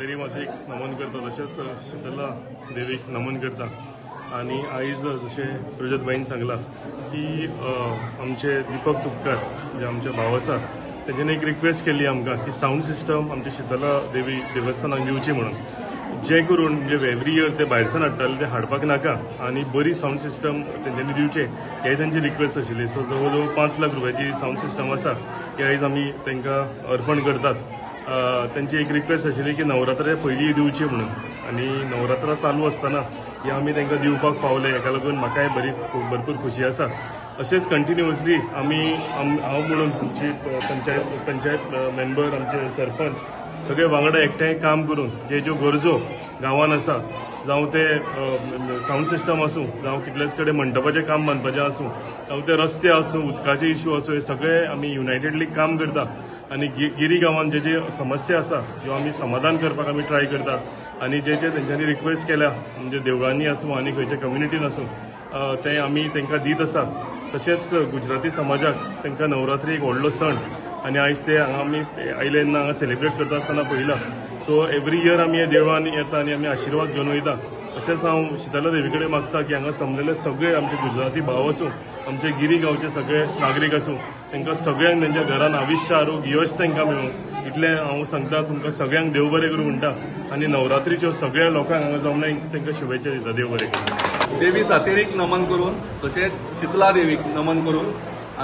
सातेरी मातेक नमन करता, तशेंच शीतला देवीक नमन करता। आनी आयज जशें रजत भाईन सांगलां की आमचे दीपक तुपकर जे आमचे भाव आसा तेंच्यांनी एक रिक्वेस्ट केल्ली आमकां की सावंड सिस्टम आमच्या शीतला देवी देवस्थानाक दिवची म्हणून, जे करून म्हणजे एवरी इयर ते भायरसान हाडटाले ते हाडपाक नाका आनी बरी सावंड सिस्टम तेंच्यांनी दिवचे हे तेंची रिक्वेस्ट आशिल्ली। सो जवळ जवळ 5 लाख रुपयाची सावंड सिस्टम आसा ती आयज आमी तांकां अर्पण करतात। तेंची एक रिक्वेस्ट आशिल्ली की नवरात्र पयलीं दिवची म्हणून आनी नवरात्रा चालू आसतना ही आमी तांकां दिवपाक पावले, हेका लागून म्हाकाय बरी भरपूर खुशी आसा। अशेंच कंटिन्युअसली आमी हांव म्हणून आमची पंचायत मेंबर, आमचे सरपंच सगळे वांगडा एकठांय काम करून जे ज्यो गरजो गांवान आसा, जावं ते सावंड सिस्टम आसूं, जावं कितलेच कडेन मंडपाचें काम बांदपाचें आसूं, जावं ते रस्ते आसूं, उदकाचे इश्यू आसूं, हे सगळे आमी युनायटेडली काम करता आनी गिरी गांवान जे जे समस्या आसा ज्यो आमी समाधान करपाक आमी ट्राय करता आनी जे जे तेंच्यांनी रिक्वेस्ट केल्या म्हणजे देवळांनी आसूं आनी खंयच्या कम्युनिटीन आसूं ते आमी तांकां दीत आसा। तशेंच गुजराती समाजाक तांकां नवरात्री एक व्हडलो सण आनी आयज ते हांगा आमी आयले तेन्ना हांगा सेलिब्रेट करता आसतना पळयलां। सो एवरी इयर आमी ह्या देवळांनी येता आनी आमी आशिर्वाद घेवन वयता। तशेंच हांव शीतला देवी कडेन मागता की हांगा जमलेले सगळे आमचे गुजराती भाव आसूं, आमचे गिरी गांवचे सगळे नागरीक आसूं, तांकां सगळ्यांक तेंच्या घरान आयुश्य आरोग्य यश तांकां मेळूं इतलें हांव सांगता। तुमकां सगळ्यांक देव बरें करूं म्हणटा आनी नवरात्रीच्यो सगळ्या लोकांक हांगा जमले तांकां शुभेच्छा दिता। देव बरें करूं। देवी सातेरीक नमन करून तशेंच शीतला देवीक नमन करून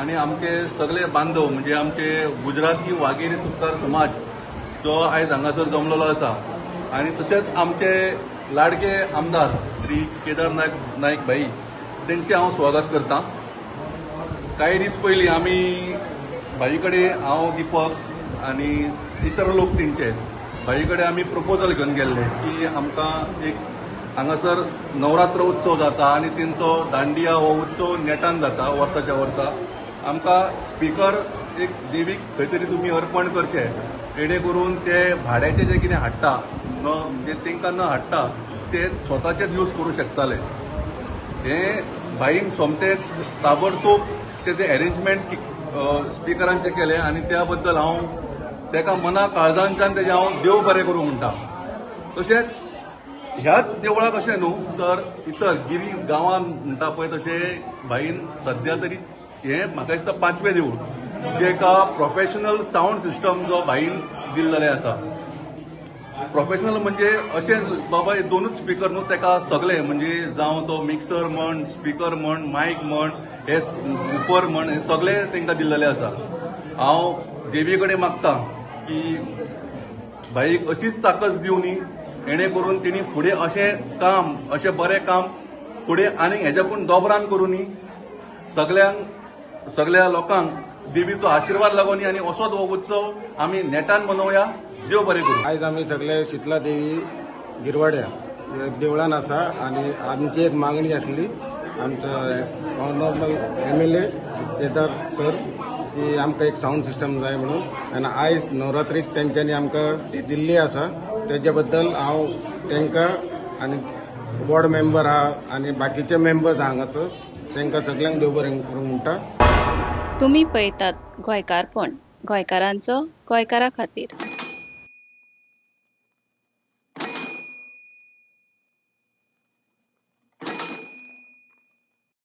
आनी आमचे सगळे बांधव म्हणजे आमचे गुजराती वाघेरी तुपकार समाज जो आयज हांगासर जमलेलो आसा आनी तशेंच आमचे लाडके आमदार श्री केदार नायक भाई तेंचे हांव स्वागत करता। कांय दीस पयलीं आमी भाई कडेन, हांव दीपक आनी इतर लोक तेंचे भाई कडेन आमी प्रपोजल घेवन गेल्ले की आमकां एक हांगासर नवरात्र उत्सव जाता आनी तेंचो दांडिया हो उत्सव नेटान जाता वर्साच्या वर्सा, आमकां स्पिकर एक देवीक खंय तरी तुमी अर्पण करचे जेणे करून ते भाड्याचे जे कितें हाडटा न म्हणजे तांकां न हाडटा ते स्वताचेच यूज करूं शकताले। हें भाईन सोमतेच ताबडतोब ते एरेंजमेंट स्पिकरांचे केलें आनी त्या बद्दल हांव ताका मना काळजांच्यान तेजें हांव देव बरें करूं म्हणटा। तशेंच ह्याच देवळाक अशें न्हू तर इतर गिरी गांवान म्हणटा पळय तशें भाईन सद्या तरी हें म्हाका दिसता 5वें देवूळ जे एका प्रोफेशनल सावंड सिस्टम जो भाईन दिल्लें आसा। प्रोफेशनल म्हणजे अशें बाबा हे दोनूच स्पिकर न्हू, ताका सगळे म्हणजे जावं तो मिक्सर म्हण, स्पिकर म्हण, मायक म्हण, हे वुफर म्हण, हे सगळे तांकां दिल्लेले आसा। हांव देवी कडेन मागता की भाईक अशीच ताकद दिवनी येणे करून तेणी फुडें अशें काम, अशें बरें काम फुडें आनीक हेज्याकून दोबरान करूनी सगळ्यांक, सगळ्या लोकांक देवीचो आशिर्वाद लागोनी आनी असोच हो उत्सव आमी नेटान मनोवया। देव बरें करूं। आयज आमी सगळे शीतला देवी गिरवाड्या देवळान आसा आनी आमची एक मागणी आसली आमचो ऑनरेबल MLA Kedar sir की आमकां एक सावंड सिस्टम जाय म्हणून, आनी आयज नवरात्रीक तेंच्यांनी आमकां ती दिल्ली आसा। तेजे बद्दल हांव तांकां आनी वॉर्ड मेंबर आहा आनी बाकीचे मेंबर्स हांगासर तांकां सगळ्यांक देव बरें करूं म्हणटा। तुमी पळयतात गोंयकारपण, गोंयकारांचो गोंयकारा खातीर।